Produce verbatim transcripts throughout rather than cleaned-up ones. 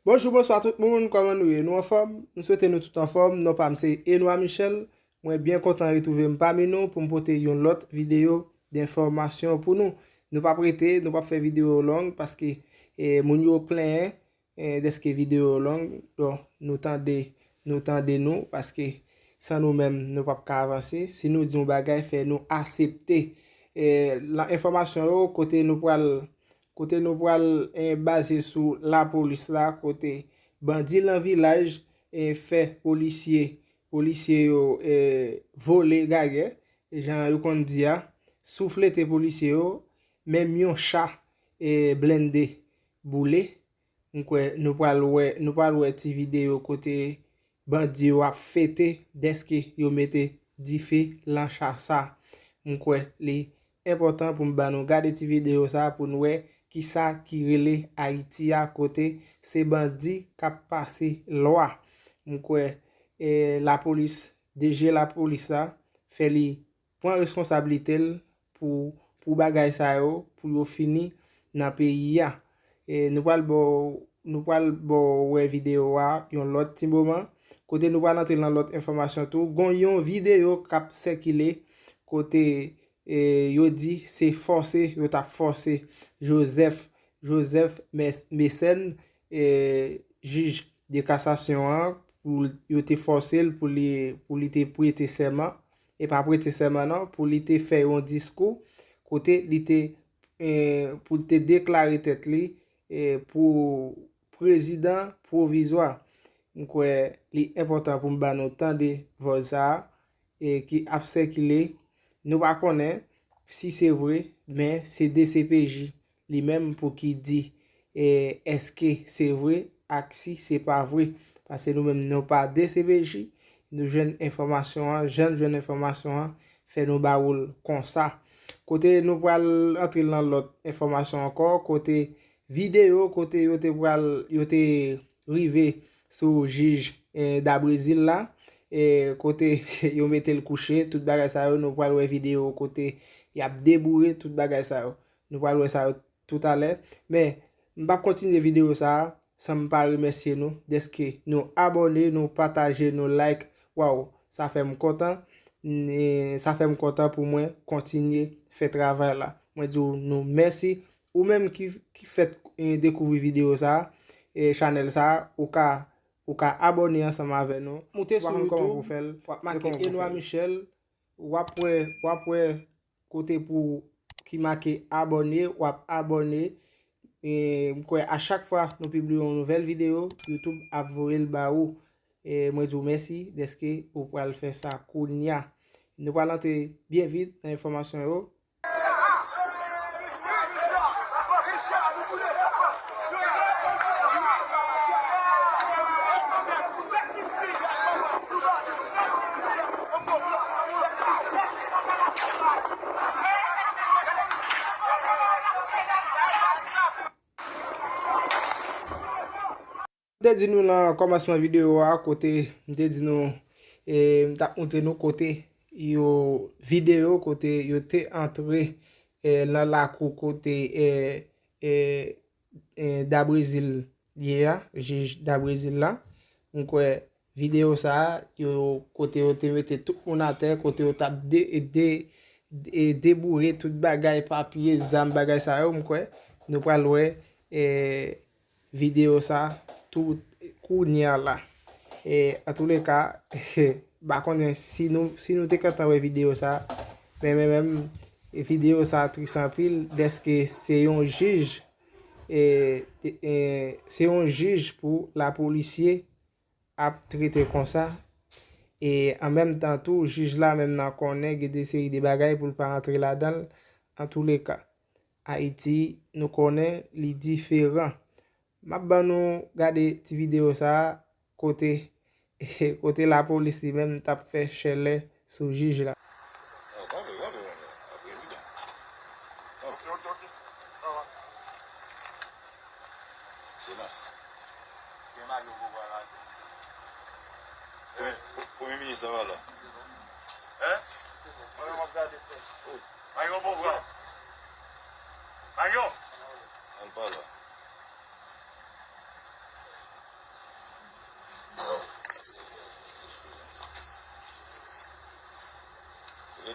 Bonjou, bonswa tout moun, kòman nou ye? Nou anfòm? M swete nou tout anfòm. Non pa m se Enoy Michel. Mwen byen kontan retwouve m pami nou pou m pote yon lòt videyo denfòmasyon pou nou. Nou p ap rete, nou p ap fè videyo long paske eh, moun yo plenyen eh, dèske videyo long. Donk, nou tande, nou tande nou paske san nou menm, nou p ap ka avanse. Si nou di yon bagay, fè nou asepte. Eh, la enfòmasyon yo, kote nou pral, kote nou pral eh, baze sou lapolis la, kote bandi lan vilaj eh, fè polisye, polisye yo eh, vole gagè, jan yo konn di a, souflete polisye yo, menm yon cha eh, blende boule. M kwè nou pral wè, nou pral wè ti videyo kote bandi yo ap fete dèske yo mete dife lan cha sa. M kwè li enpòtan pou m ba nou gade ti videyo sa pou n wè kisa ki rele Ayiti a kote se bandi k ap pase lwa. M kwè eh, lapolis, D G lapolis la, fè li pran reskonsablite l pou, pou bagay sa yo, pou yo fini nan peyi a. E nou pral ba w, nou pral ba w wè videyo a yon lòt ti moman, kote nou pral antre nan lòt enfòmasyon tou. Gon yon videyo k ap sikile kote e, yo di se fòse, yo t ap fòse Joseph, Joseph Mes- Mécène, e, jij de kasasyon an, pou l- yo te fòse l pou li, pou li te prete sèman, e pa prete sèman non, pou li te fè yon diskou kote li te, e, pou l te deklare tèt li e, pou prezidan pwovizwa. M kwè li enpòtan pou m ba nou tande vòz sa a e, ki ap sikile. Nou pa konnen si se vre, men se D C P J li menm pou ki di e, èske se vre ak si se pa vre. Paske nou menm nou pa D C P J, nou jwenn enfòmasyon an, jan n jwenn enfòmasyon an, fè nou ba w l konsa. Kote nou pral antre nan lòt enfòmasyon ankò, kote videyo kote yo te pral, yo te rive sou jij eh, Dabrezil la, eh, kote yo mete l kouche, tout bagay sa yo, nou pral wè videyo kote y ap deboure tout bagay sa yo. Nou pral wè sa yo toutalè. Men, m p ap kontinye videyo sa a san m pa remèsye nou dèske nou abòne, nou pataje, nou like. Waw, sa fè m kontan. N- sa fè m kontan pou mwen kontinye fè travay la. Mwen di w nou mèsi. Ou menm ki, ki fèk eh, dekouvri videyo sa, eh, chanèl sa, ou ka, ou ka abòne ansanm avè nou. Moute sou YouTube, w ap make Enoy Michel, w ap wè, w ap wè kote pou ki make abòne, w ap abòne. E, m kwè a chak fwa nou pibliye yon nouvèl videyo, YouTube ap voye l ba ou. E, mwen di w mèsi dèske ou pral fè sa kounya. Nou pral antre byen vit nan enfòmasyon yo. M te di nou nan kòmansman videyo a, kote m te di nou, e, m t ap montre nou kote yo, videyo kote yo te antre, e, nan lakou kote, e, e, e, Dabrezil ye a, jij Dabrezil la. M kwè videyo sa a, yo, kote yo te mete tout moun atè, kote yo t ap de, de, e, deboure tout bagay, papye, zam, bagay sa yo, m kwè nou pral wè, e, videyo sa tout kounya la. E, antouleka, m pa konnen si nou, si nou te kontan wè videyo sa, men, men, men, videyo sa tris anpil, dèske se yon jij, e, e, se yon jij pou lapolisye ap trete konsa. E an menm tan tou, jij la menm nan konnen gen de seri de bagay pou l pa antre ladan l. Antouleka, Ayiti, nou konnen li diferan. M ap ban nou gade ti videyo sa a kote, kote lapolis li menm t ap fè chèlè sou jij la. Premye minis la pa la. Hein? Mario Beauvoir. Mario. Al pa la.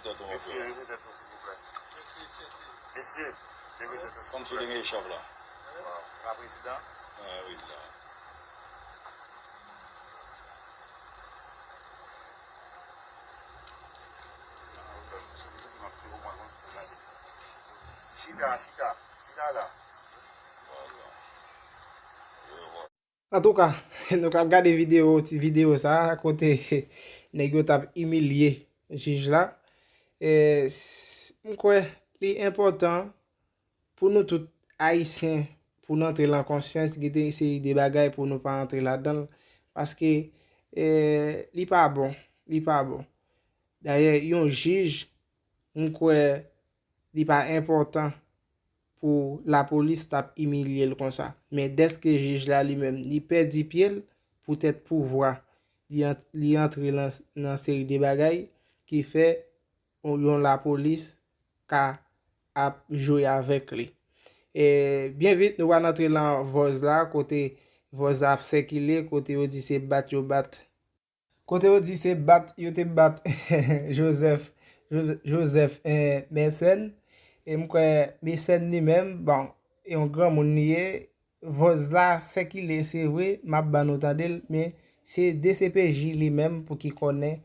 Mesye, leve tèt nou, silvouplè. Mesye, leve tèt nou, silvouplè. Kòmsi w te gen echòp la. Waw, pa prezidan? Wi, prezidan. Chita, chita, chita la. Antouka, nou k ap gade videyo, ti videyo sa a, kote nèg yo t ap imilye jij la. E, s-, m kwè li enpòtan pou nou tout Ayisyen, pou n antre lan konsyans, gen de seri de bagay pou nou pa antre ladan l, paske, e, li pa bon, li pa bon. Dayè, yon jij, m kwè li pa enpòtan pou lapolis t ap imilye l konsa. Men dèske jij la li menm, li pèdi pye l poutèt pouvwa, li ant-, li antre lan, nan seri de bagay ki fè yon lapolis ka ap jwe avèk li. E, byen vit, nou pral antre lan vòz la, kote vòz la ap sikile, kote yo di se bat yo bat. Kote yo di se bat, yo te bat Joseph, Jo-, Joseph, eh, Mecène. E m kwè Mecène li menm, bon, e yon granmoun li ye. Vòz la sikile, se vre, m ap ban nou tande l, men se D C P J li menm pou ki konnen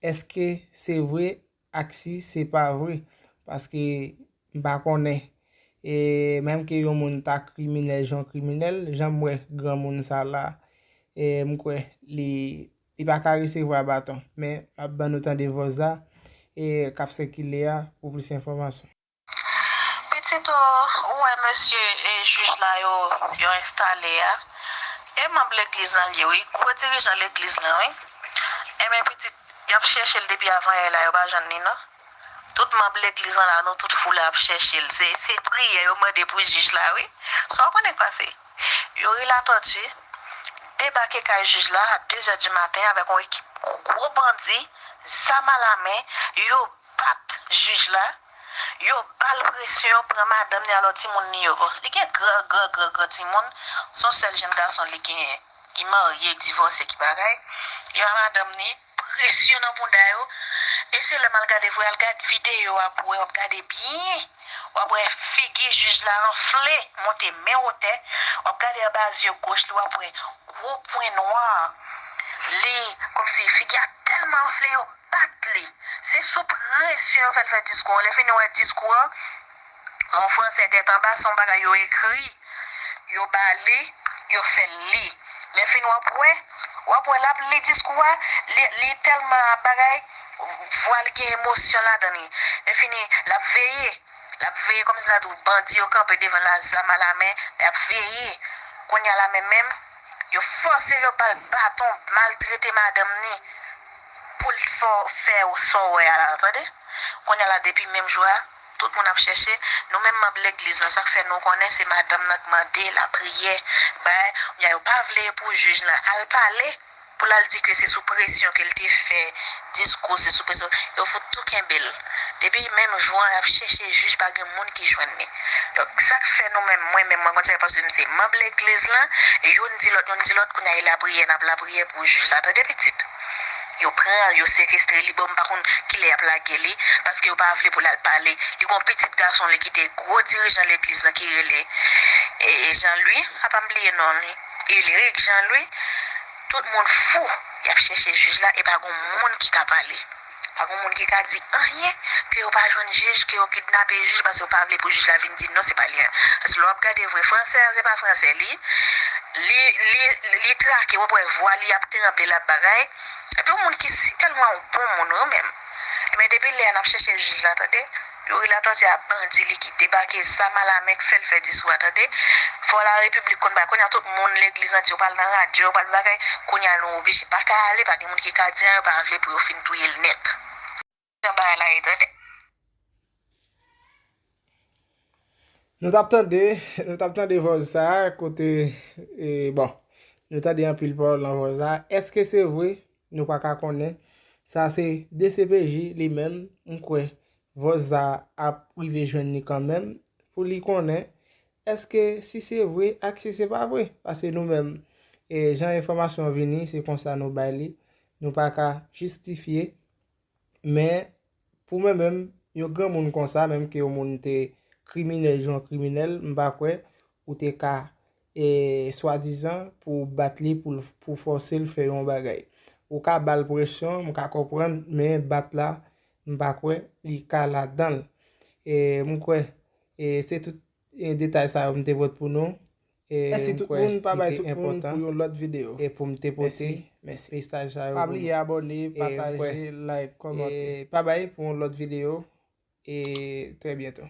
èske se vre ak si se pa vre. Paske m pa konnen. E menm ke yon moun ta kriminèl, jan kriminèl, jan m wè granmoun sa la, e m kwè li, li pa ka resevwa baton. Men m ap ban nou tande vòz la, e k ap sikile a pou plis enfòmasyon. Pitit o, ou wè mesye e jij la yo, yo enstale a? E manm legliz lan l ye wi, gwo dirijan legliz lan wi. Enben pitit, y ap chèche l depi avanyè la, yo pa jwenn li non. Tout manm legliz lan la, nou tout foule ap chèche l. Se, se priyè yo mande pou jij la wi. Sa w konnen k pase? Youri Latortue debake kay jij la a de zè di maten avèk yon ekip gwo bandi, zam alamen, yo bat jij la, yo ba l presyon, pran madanm ni alò timoun ni yo. Bon, li gen gran, gran, gran, gran timoun, se yon sèl jenn gason li genyen, ki marye, divòse, ki bagay. Yo ba madanm ni presyon nan bounda yo, e se lè m al gade vre, al gad videyo a pou wè, w ap gade byen, w ap wè figi jij la anfle, monte men wotè, w ap gade anba zye goch li, w ap wè gwo pwen nwa, li, kòmsi figi a tèlman anfle, yo bat li. Se sou presyon yo fè l fè diskou an. Lè fini w wè diskou an, an fransè tèt anba, se yon bagay yo ekri, yo ba li, yo fè l li. Lè fini w ap wè, w ap wè l ap li diskou a, li, li tèlman ap bagay, vwa l gen emosyon ladan li. Lè fini, l ap veye, l ap veye kòmsi la tou bandi yo kanpe devan l a zam alamen, y ap veye. Kounye a la menm menm, yo fòse yo ba l baton, maltrete madanm ni pou l fè, fè sa w wè a la, tande? Kounye a la, depi menm jou a, tout moun ap chèche, nou menm manm legliz lan, sa k fè nou konnen se madanm nan k mande lapriyè, bay, kounye a yo pa vle pou jij lan al pale, pou l al di ke se sou presyon ke l te fè diskou, se sou presyon, yo fout tou kenbe l. Depi menm jou an, y ap chèche jij, pa gen moun ki jwenn li. Donk, sa k fè nou menm, mwen menm, mwen konn sa, paske m se manm legliz lan, youn di lòt, youn di lòt, kounye a e lapriyè, n ap lapriyè pou jij la, tande pitit. Yo pran l, yo sekestre li, bon, m pa konn kilè y ap lage li, paske yo pa vle pou l al pale. Li gon pitit gason li ki te gwo dirijan legliz lan ki rele, e, e Jean Louis, apa m bliye non li, Ulric Jean Louis, tout moun fou, y ap chèche jij la, e pa gon moun ki ka pale. Pa gon moun ki ka di anyen, ke yo pa jwenn jij, ke yo kidnape jij, paske yo pa vle pou jij la vin di non, se pa li menm. Paske lè w ap gade vre, fransè a, se pa fransè li, li, li, li trake, w ap wè vwa li ap tranble, l ap bagay. Epi yon moun ki si tèlman yon bon moun, wi menm. Ebyen, depi lè a, n ap chèche jij la, tande. Youri Latortue a bandi li ki debake zam alamen k fè l fè diskou a, tande. Fò larepiblik konn bagay. Kounye a tout moun legliz lan di yo pral nan radyo, yo pral bagay. Kounye a nou oblije pa ka ale, pa gen moun ki ka di anyen, yo pa vle pou yo fin touye l nèt. Jan bagay la ye, tande. Nou t ap tande, nou t ap tande vòz sa a, kote, e, bon, nou tande anpil pawòl nan vòz sa a. Èske se vre? Nou pa ka konnen. Sa se D C P J li menm, m kwè vòz sa a ap rive jwenn li kanmenm, pou li konnen èske si se vre ak si se pa vre. Paske nou menm, e, jan enfòmasyon an vini, se konsa nou bay li. Nou pa ka jistifye, men Pou mwen menm, yon granmoun konsa, menm ke yon moun te kriminèl, jan w kriminèl, m pa kwè ou te ka, e, swadizan pou w bat li, pou l, pou w fòse l fè yon bagay. Ou ka ba l presyon, m ka konprann, men bat la, m pa kwè li ka ladan l. E, m kwè, e, se tout, e, detay sa yo m te pote pou nou. E, mèsi tout moun, pa bay tout moun pou yon lòt videyo. E pou m te pote mesaj sa yo pou nou. Pa bliye abòne, pataje, like, kòmante. E pa bay pou yon lòt videyo. E trè byento.